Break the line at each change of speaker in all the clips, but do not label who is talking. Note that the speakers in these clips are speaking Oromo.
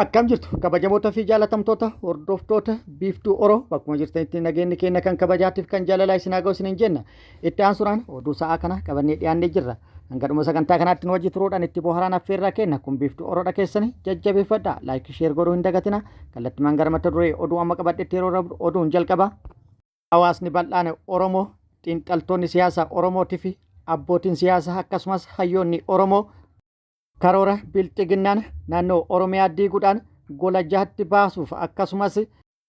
Akkam jirtu kabajamoota fi jaalatamtoota hordoftoota Biiftuu Oro, bakkuma jirtanitti nageenyi keenya kan kabajaatiif kan jaalalaa isin haa ga'u isiniin jenna. Itti aansuudhaan oduu sa'aa kana qabannee dhiyaannee jirra. Hanga dhuma sagantaa kanaatti nu wajji turuudhaan itti bohaaraan affeerraa kenna. Kun Biiftuu Oroodha keessani jajjabeeffadha. Like, share godhuu hin dagatina. Kallattimaan gara mata duree oduu amma qabadhetti yeroo darbu oduun jalqaba. Hawaasni bal'aan Oromoo, xiinxaltoonni siyaasaa Oromootii fi abbootiin siyaasaa akkasumas hayyoonni Oromoo karoora Bilxiginnaan naannoo Oromiyaa diiguudhaan gola jahatti baasuuf akkasumas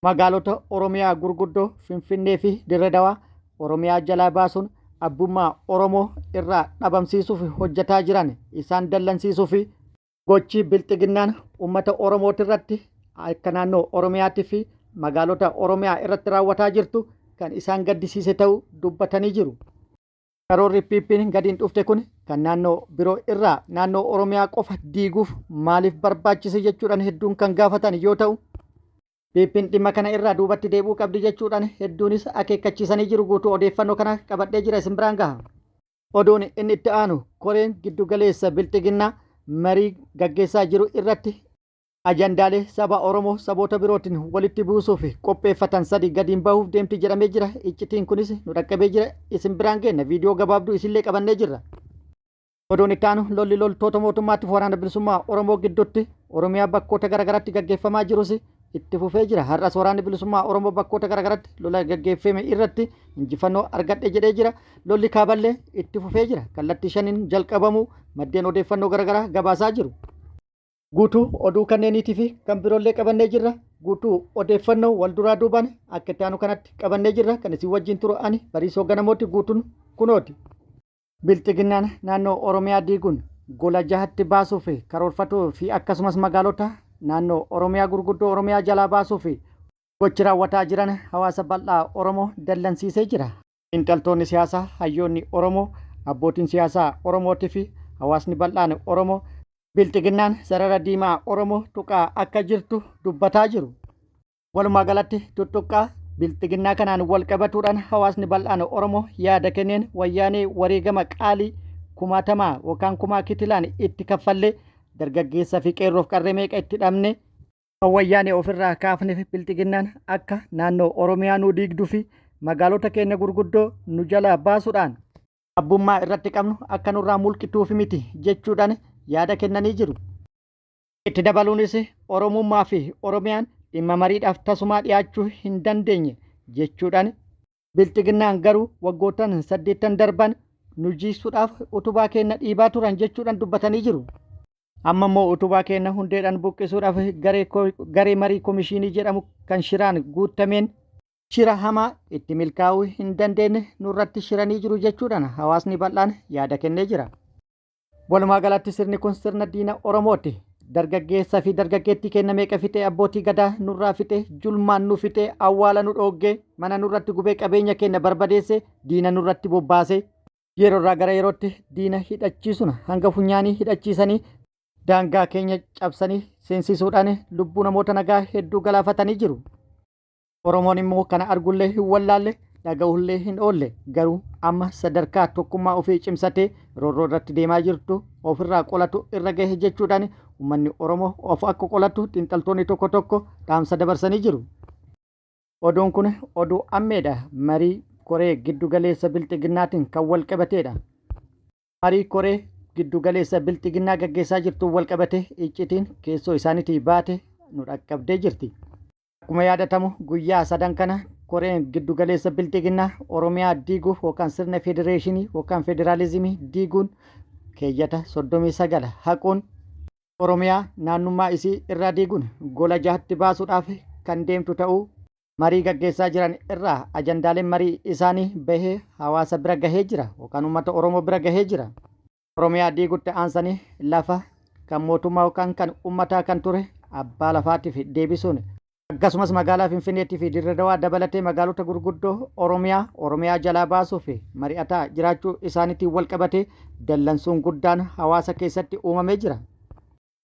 magaalota Oromiyaa gurguddoo Finfinnee fi Dirre Dawaa Oromiyaa jalaa baasuun abbummaa Oromoo irraa dhabamsiisuuf hojjetaa jiran isaan dallansiisuu fi gochi Bilxiginnaan uummata Oromootirratti akka naannoo Oromiyaatii fi magaalota Oromiyaa irratti raawwataa jirtu kan isaan gaddisiise ta'uu dubbatanii jiru. Karoorri PPn gadiin dhufte kun kan naannoo biroo irraa naannoo Oromiyaa qofa diiguuf maaliif barbaachise jechuudhaan hedduun kan gaafatan yoo ta'u, PPn dhimma kana irraa duubatti deebi'uu qabdi jechuudhaan hedduunis akeekkachiisanii jiru. Guutuu odeeffannoo kana qabadhee jira, isin biraan gaha. Oduun inni itti aanu koreen giddugaleessa Bilxiginnaa marii gaggeessaa jiru irratti ajandaalee saba Oromoo saboota birootiin walitti buusuuf qopheeffatan sadi gadiin bahuuf deemti jedhamee jira. Iccitiin kunis nu dhaqqabee jira. Isin biraan geenna. Viidiyoo gabaabduu isinlee qabannee jirra. Oduun itti aanu lolli loltoota mootummaatiif Waraana Bilisummaa Oromoo gidduutti Oromiyaa bakkoota garaagaraatti gaggeeffamaa jirus itti fufee jira. Har'as Waraanni Bilisummaa Oromoo bakkoota garaagaraatti lola gaggeeffame irratti injifannoo argadhe jedhee jira. Lolli kaaballee itti fufee jira. Kallattii shaniin jalqabamuu maddeen odeeffannoo garaagaraa gabaasaa jiru. Guutuu oduu kanneeniitii fi kan biroollee qabannee jirra. Guutuu odeeffannoo wal duraa duubaan akka itti aanu kanatti qabannee jirra. Kan isin wajjin turu ani Bariisoo Ganamooti, guutuun kunooti. Bilxiginnaan naannoo Oromiyaa diiguun gola jahatti baasuuf karoorfatuu fi akkasumas magaalota naannoo Oromiyaa gurguddoo Oromiyaa jalaa baasuuf gochi raawwataa jiran hawaasa bal'aa Oromoo dallansiisee jira. Xiinxaltoonni siyaasaa, hayyoonni Oromoo, abbootiin siyaasaa Oromootii fi hawaasni bal'aan Oromoo Bilxiginnaan sarara diimaa Oromoo tuqaa akka jirtu dubbataa jiru. Walumaa galatti tuttuqqaa Bilxiginnaa kanaan wal qabatuudhaan hawaasni bal'aan Oromoo yaada kenneen, Wayyaanee wareegama qaalii kumaatamaa yookaan kumaa kitilaan itti kaffallee, dargaggeessa fi qeerroof qarree meeqa itti dhabne, kan Wayyaanee ofirraa kaafneef Bilxiginnaan akka naannoo Oromiyaa nu diigduu fi magaalota keenya gurguddoo nu jalaa baasuudhaan abbummaa irratti qabnu akka nurraa mulqituuf miti jechuudhaan yaada kennanii jiru. Itti dabaluunis Oromummaa fi Oromiyaan dhimma mariidhaaf tasumaa dhiyaachuu hin dandeenye jechuudhaan, Bilxiginnaan garuu waggoottan saddeettan darban nu jiisuudhaaf utubaa keenya dhiibaa turan jechuudhaan dubbatanii jiru. Amma immoo utubaa keenya hundeedhaan buqqisuudhaaf garee marii komishiinii jedhamu kan shiraan guutameen shira hamaa itti milkaa'uu hin dandeenye nurratti shiranii jiru jechuudhaan hawaasni bal'aan yaada kennee jira. Walumaa galatti sirni kun sirna diina Oromooti. Dargaggeessa fi dargaggeettii keenya meeqa fixee, abbootii gadaa nurraa fixee, julmaan nu fixee, awwaala nu dhooggee, mana nurratti gubee, qabeenya keenya barbadeesse, diina nurratti bobbaase. Yeroo irraa gara yerootti diina hidhachiisuun hanga funyaanii hidhachiisanii daangaa keenya cabsanii seensisuudhaan lubbuu namoota nagaa hedduu galaafatanii jiru. Oromoon immoo kana argullee hin wallaalle, dhaga'ullee hin oolle. Garuu amma sadarkaa tokkummaa ofii cimsatee roorroo irratti deemaa jirtu ofirraa qolatu irra gahe jechuudhaan uummanni Oromoo of akka qolatu xiinxaltoonni tokko tokko dhaamsa dabarsanii jiru. Oduun kun oduu ammeedha. Marii koree giddu galeessa Bilxiginnaatiin kan wal qabateedha. Marii koree giddu galeessa Bilxiginnaa gaggeessaa jirtuun wal qabatee iccitiin keessoo isaaniitii baate nu dhaqqabdee jirti. Akkuma yaadatamu guyyaa sadan kana koreen giddu galeessa Bilxiginnaa Oromiyaa diiguuf yookaan sirna federeeshinii yookaan federaalizimii diiguun, keeyyata 39 haquun, Oromiyaa naannummaa isii irraa diiguun gola jahatti baasuudhaaf kan deemtu ta'uu marii gaggeessaa jiran irraa ajandaaleen marii isaanii bahee hawaasa bira gahee jira yookaan uummata Oromoo bira gahee jira. Oromiyaa diigutti aansanii lafa kan mootummaa yookaan kan uummataa kan ture abbaa lafaatiif deebisuun, akkasumas magaalaa Finfinneetii fi Dirre Dawaa dabalatee magaalota gurguddoo Oromiyaa Oromiyaa jalaa baasuuf mari'ataa jiraachuu isaaniitiin wal qabatee dallansuun guddaan hawaasa keessatti uumamee jira.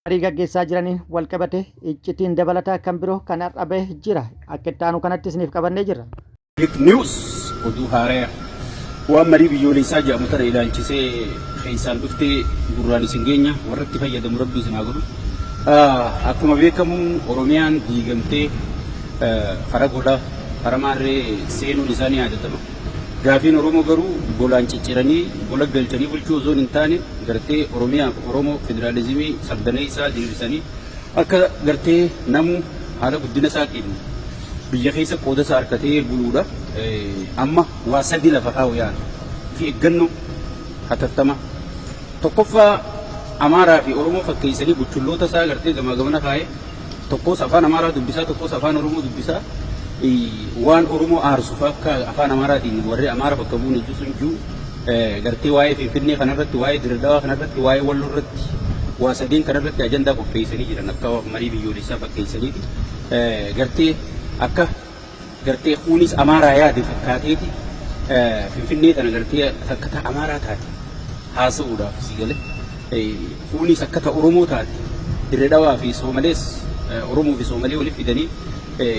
Marii gaggeessaa jiraniin wal qabatee iccitiin dabalataa kan biroo kan har'a bahe jira. Akka itti aanu kanatti isiniif qabannee jirra.
Break News, oduu haaraya waan marii biyyoolessaa jedhamu tana ilaalchisee keessaan dhuftee gurraan isin geenya. Warra itti fayyadamu Rabbi isin haa godhu. Akkuma beekamu Oromiyaan diigamtee kara gola kara maarree seenuun isaa ni yaadatama. Gaafiin Oromoo garuu golaan cicciranii gola galchanii bulchuu osoo hin taane gartee Oromiyaaf Oromoo federaalizimii sabdaneessaa diriirsanii akka gartee namu haala guddina isaatiin biyya keessa qooda isaa harkatee buluudha. Amma waa sadi lafa kaa'u yaala. Fi eeggannoo hatattama. Tokkoffaa Amaaraa fi Oromoo fakkeessanii buchulloota isaa gartee gamaa gamana kaa'ee tokkos afaan Amaaraa dubbisaa tokkos afaan Oromoo dubbisaa waan Oromoo aarsuuf akka afaan Amaaraatiin warri Amaara bakka bu'uun ijju sun jiru gartee waa'ee Finfinnee kanarratti waa'ee Dirredawaa kanarratti waa'ee Walloo irratti waa sadeen kanarratti ajandaa qopheessanii jiran akka marii biyyoolessaa fakkeessaniiti gartee akka gartee kuunis Amaaraa yaade fakkaateeti Finfinnee tana gartee akka ta Amaaraa taate haasa'uudhaaf si gale kuunis akka ta Oromoo taate Dirre Dhawaa fi Soomalees Oromoo fi Soomalee walitti fidanii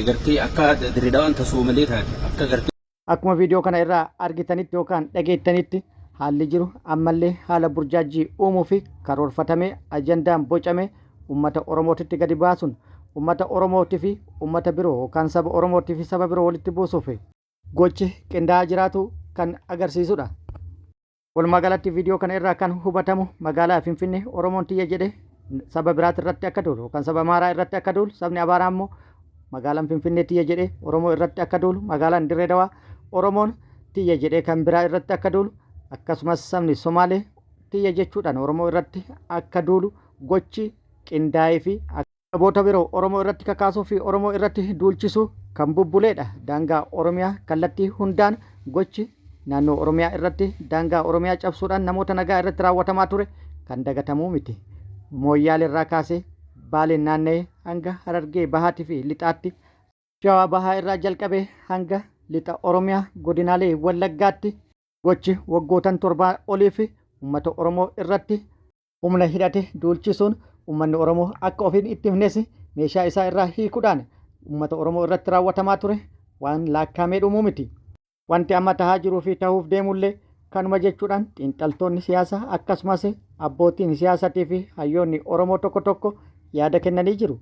gartee akka Dirre Dhawaan ta Soomalee taate akka gartee
Akkuma viidiyoo kana irraa argitanitti yookaan dhageettanitti haalli jiru ammallee haala burjaajjii uumuu fi karoorfatamee ajandaan bocame uummata Oromootitti gadi baasuun uummata Oromootii fi uummata biroo yookaan saba Oromootii fi saba biroo walitti buusuuf gochi qindaa'aa jiraatu kan agarsiisudha. Walumaa galatti viidiyoo kana irraa kan hubatamu magaalaa Finfinnee Oromoon tiyya jedhe saba biraati irratti akka duulu yookaan saba Amaaraa irratti akka duulu sabni Amaaraa immoo magaalaan Finfinnee tiyya jedhe Oromoo irratti akka duulu magaalaan Dirree Dawaa Oromoon tiyya jedhee kan biraa irratti akka duulu akkasumas sabni Somaalee tiyya jechuudhaan Oromoo irratti akka duulu gochi qindaa'ee fi saboota biroo Oromoo irratti kakaasuu fi Oromoo irratti duulchisuu kan bubbuleedha. Daangaa Oromiyaa kallattii hundaan gochi naannoo Oromiyaa irratti daangaa Oromiyaa cabsuudhaan namoota nagaa irratti raawwatamaa ture kan dagatamuu miti. Mooyyaale irraa kaasee Baaleen naanna'ee hanga Harargee Bahaatii fi Lixaatti, Shawaa Bahaa irraa jalqabee hanga Lixa Oromiyaa godinaalee Wallaggaatti gochi waggootan torbaa oliif uummata Oromoo irratti humna hidhate duulchisuun uummanni Oromoo akka of hin ittifnes meeshaa isaa irraa hiikuudhaan uummata Oromoo irratti raawwatamaa ture waan laakkaamee dhumuu miti. Wanti amma tahaa jiruu fi tahuuf deemullee kanuma jechuudhaan xiinxaltoonni siyaasaa akkasumas abbootiin siyaasatii fi hayyoonni Oromoo tokko tokko yaada kennanii jiru.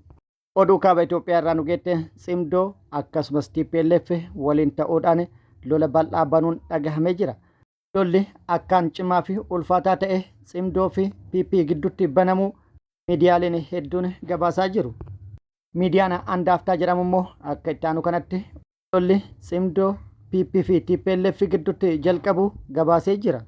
Oduu kaaba Itoophiyaa irraa nu geette Tsimdoo akkasumas TPLF waliin ta'uudhaan lola bal'aa banuun dhagahamee jira. Lolli akkaan cimaa fi ulfaataa ta'e Tsimdoo fi PP gidduutti banamuu miidiyaaleen hedduun gabaasaa jiru. Miidiyaan Andaaftaa jedhamu immoo akka itti aanu kanatti lolli Tsimdoo PP fi TPLF gidduutti jalqabuu gabaasee jira.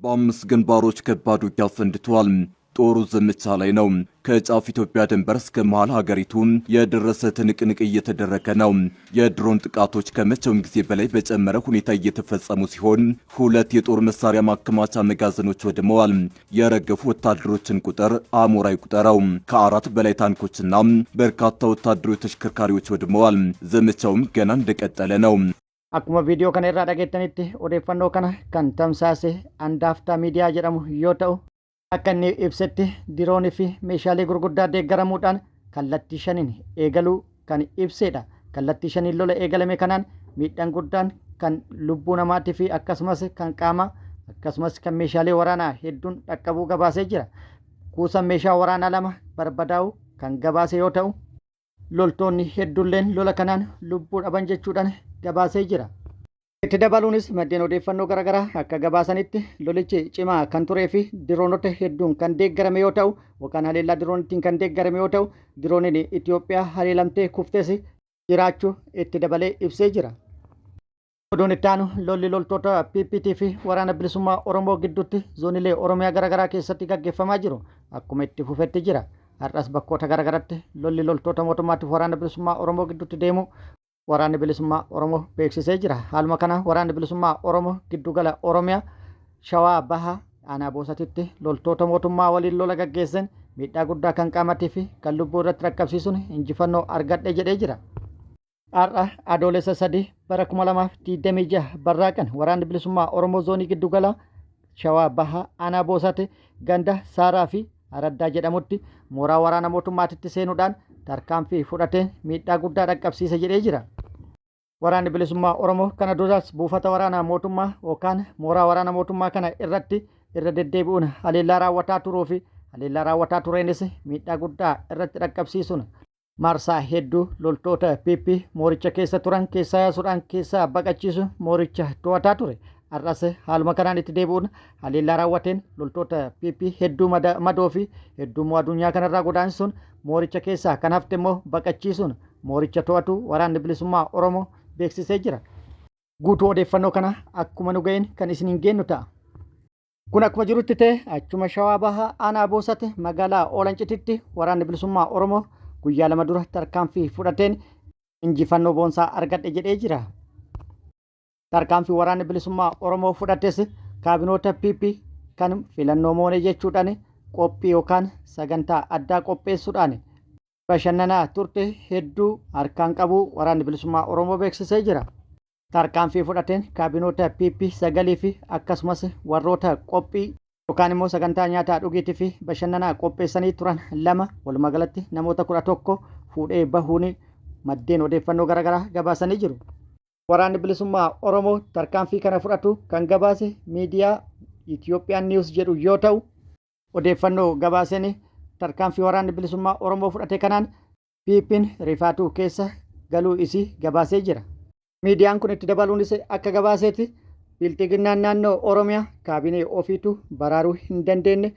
በአምስት ግንባሮች ከባድ ውጊያ ፈንድቷል። ጦሩ ዘመቻ ላይ ነው። ከጫፍ ኢትዮጵያ ድንበር እስከ መሃል ሀገሪቱ የደረሰ ትንቅንቅ እየተደረገ ነው። የድሮን ጥቃቶች ከመቼውም ጊዜ በላይ በጨመረ ሁኔታ እየተፈጸሙ ሲሆን ሁለት የጦር መሳሪያ ማከማቻ መጋዘኖች ወድመዋል። የረገፉ ወታደሮችን ቁጥር አሞራ ይቁጠረው። ከአራት በላይ ታንኮችና በርካታ ወታደራዊ ተሽከርካሪዎች ወድመዋል። ዘመቻውም ገና እንደቀጠለ ነው።
Akkuma viidiyoo kana irraa dhageettanitti odeeffannoo kana kan tamsaase Andaaftaa Miidiyaa jedhamu yoo ta'u akka inni ibsetti diroonii fi meeshaalee gurguddaa deeggaramuudhaan kallattii shaniin eegaluu kan ibsedha. Kallattii shaniin lola eegalame kanaan miidhaan guddaan kan lubbuu namaatii fi akkasumas kan qaamaa akkasumas kan meeshaalee waraanaa hedduun dhaqqabuu gabaasee jira. Kuusaan meeshaa waraanaa lama barbadaa'uu kan gabaase yoo ta'u loltoonni hedduulleen lola kanaan lubbuu dhaban jechuudhaan gabaasee jira. Itti dabaluunis maddeen odeeffannoo garaagaraa akka gabaasanitti lolichi cimaa kan turee fi diroonota hedduun kan deeggarame yoo ta'u yookaan haleellaa diroonitiin kan deeggarame yoo ta'u dirooniin Itoophiyaa haleelamtee kuftes jiraachuu itti dabalee ibsee jira. Oduun itti aanu lolli loltoota PPT fi waraana bilisummaa Oromoo gidduutti zoonilee Oromiyaa garaagaraa keessatti gaggeeffamaa jiru akkuma itti fufetti jira. Har'as bakkoota garaagaraatti lolli loltoota mootummaatiif waraana bilisummaa Oromoo gidduutti deemu waraanni bilisummaa Oromoo beeksisee jira. Haaluma kana waraanni bilisummaa Oromoo giddugala Oromiyaa Shawaa Bahaa aanaa Boosatitti loltoota mootummaa waliin lola gaggeessan miidhaa guddaa kan qaamatii fi kan lubbuu irratti rakkabsiisuun injifannoo argadhe jedhee jira. Har'a Adoolessa 3 bara 2026 barraaqan waraanni bilisummaa Oromoo zoonii giddugala Shawaa Bahaa aanaa Boosate ganda Saaraa fi Araddaa jedhamutti mooraa waraana mootummaatitti seenuudhaan tarkaanfii fudhateen miidhaa guddaa dhaqqabsiise jedhee jira. Waraanni bilisummaa Oromoo kana duras buufata waraanaa mootummaa yookaan mooraa waraana mootummaa kana irratti irra deddeebi'uun haleellaa raawwataa turuu fi Haleellaa raawwataa tureenis miidhaa guddaa irratti dhaqqabsiisuun marsaa hedduu loltoota PP mooricha keessa turan keessaa yaasuudhaan keessaa baqachiisuun mooricha to'ataa ture. Har'as haaluma kanaan itti deebi'uun haleellaa raawwateen loltoota PP hedduu madoo fi hedduu immoo addunyaa kanarraa godaansisuun mooricha keessaa kan hafte immoo baqachiisuun mooricha to'atu waraanni bilisummaa Oromoo beeksisee jira. Guutuu odeeffannoo kana akkuma nu ga'een kan isiniin geennu ta'a. Kun akkuma jirutti ta'e achuma Shawaa Bahaa aanaa Boosat magaalaa Oolancititti waraanni bilisummaa Oromoo guyyaa 2 dura tarkaanfii fudhateen injifannoo boonsaa argadhe jedhee jira. Tarkaanfii waraanni bilisummaa Oromoo fudhates kaabinoota PP kan filannoo moone jechuudhaan qophii yookaan sagantaa addaa qopheessuudhaan bashannanaa turte hedduu harkaan qabuu waraanni bilisummaa Oromoo beeksisee jira. Tarkaanfii fudhateen kaabinoota PP 9 fi akkasumas warroota qophii yookaan immoo sagantaa nyaataa dhugiitii fi bashannanaa qopheessanii turan 2 walumaa galatti namoota 11 fuudhee bahuun maddeen odeeffannoo garaagaraa gabaasanii jiru. Waraanni Bilisummaa Oromoo tarkaanfii kana fudhatu kan gabaase miidiyaa Itoophiyaan News jedhu yoo ta'u, odeeffannoo gabaaseen tarkaanfii Waraanni Bilisummaa Oromoo fudhate kanaan PPn rifaatuu keessa galuu isii gabaasee jira. Miidiyaan kun itti dabaluunis akka gabaaseeti Bilxiginnaan naannoo Oromiyaa kaabinee ofiitu baraaruu hin dandeenye.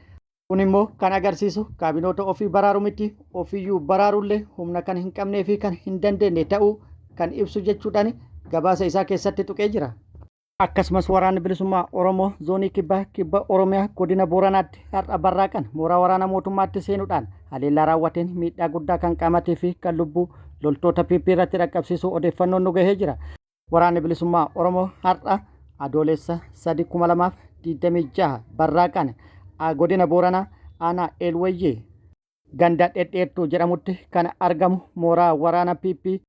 Kun immoo kan agarsiisu kaabinoota ofii baraaru miti ofiyyuu baraarullee humna kan hin qabnee fi kan hin dandeenye ta'uu kan ibsu jechuudhaan gabaasa isaa keessatti tuqee jira. Akkasumas Waraanni Bilisummaa Oromoo Zoonii Kibbaa Kibba Oromiyaa Godina Booranaatti har'a barraaqan mooraa waraana mootummaatti seenuudhaan haleellaa raawwateen miidhaa guddaa kan qaamatii fi kan lubbuu loltoota PP irratti dhaqqabsiisuu odeeffannoon nu gahee jira. Waraanni Bilisummaa Oromoo har'a Adoolessa 3, 2026 barraaqan Godina Booranaa Aanaa Eelwayyee ganda Dhedheertuu jedhamutti kan argamu mooraa waraana PP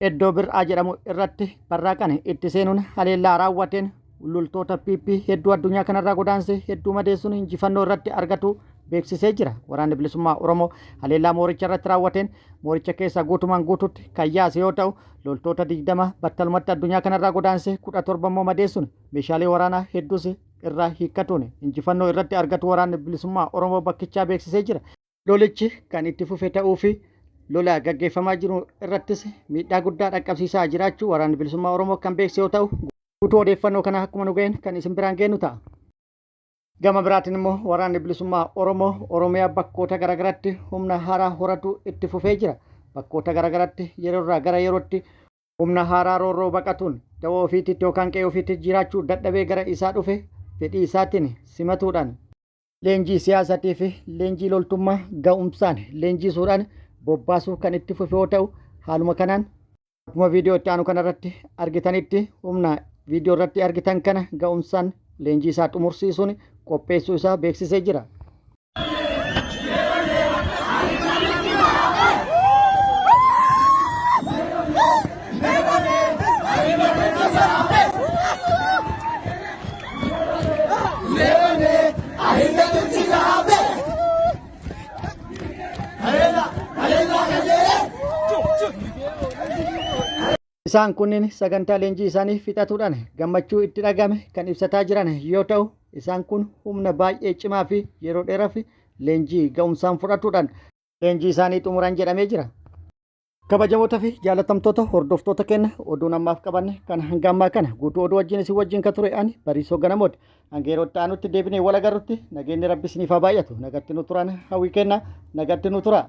Iddoo Bir'aa jedhamu irratti barraaqan itti seenuun haleellaa raawwateen loltoota PP hedduu addunyaa kanarraa godaanse hedduu madeessuun injifannoo irratti argatu beeksisee jira. Waraanni Bilisummaa Oromoo haleellaa mooricha irratti raawwateen mooricha keessaa guutumaan guututti kan yaase yoo ta'u loltoota 20 battalumatti addunyaa kanarraa godaanse 17 immoo madeessuun meeshaalee waraanaa hedduus irraa hiikkatuun injifannoo irratti argatu Waraanni Bilisummaa Oromoo bakkichaa beeksisee jira. Lolichi kan itti fufe ta'uu fi lola gaggeeffamaa jiru irrattis miidhaa guddaa dhaqqabsiisaa jiraachuu Waraanni Bilisummaa Oromoo kan beeksise yoo ta'u, guutuu odeeffannoo kanaa akkuma nu ga'een kan isin biraan geennu ta'a. Gama biraatiin immoo Waraanni Bilisummaa Oromoo Oromiyaa bakkoota garaagaraatti humna haaraa horatu itti fufee jira. Bakkoota garaagaraatti yeroo irraa gara yerootti humna haaraa roorroo baqatuun dawoo ofiititti yookaan qe'ee ofiitti jiraachuu dadhabee gara isaa dhufe fedhii isaatiin simatuudhaan Leenjii siyaasatii fi leenjii loltummaa ga'umsaan leenjisuudhaan bobbaasuu kan itti fufe yoo ta'u, haaluma kanaan akkuma viidiyoo itti aanu kanarratti argitanitti humna viidiyoo irratti argitan kana ga'umsaan leenjii isaa xumursiisuun qopheessuu isaa beeksisee jira. Isaan kunniin sagantaa leenjii isaanii fixatuudhaan gammachuu itti dhagahame kan ibsataa jiran yoo ta'u, isaan kun humna baay'ee cimaa fi yeroo dheeraaf leenjii ga'umsaan fudhatuudhaan leenjii isaanii xumuran jedhamee jira. Kabajamoota fi jaalatamtoota hordoftoota keenya oduun ammaaf qabanne kan hanga ammaa kana guutuu oduu wajjin isin wajjin ka ture ani Bariisoo Ganamooti. Hanga yeroo itti aanutti deebinee wal agarrutti nageenyi Rabbi isiniif haa baay'atu. Nagatti nu turaan hawwii kenna nagatti nu tura.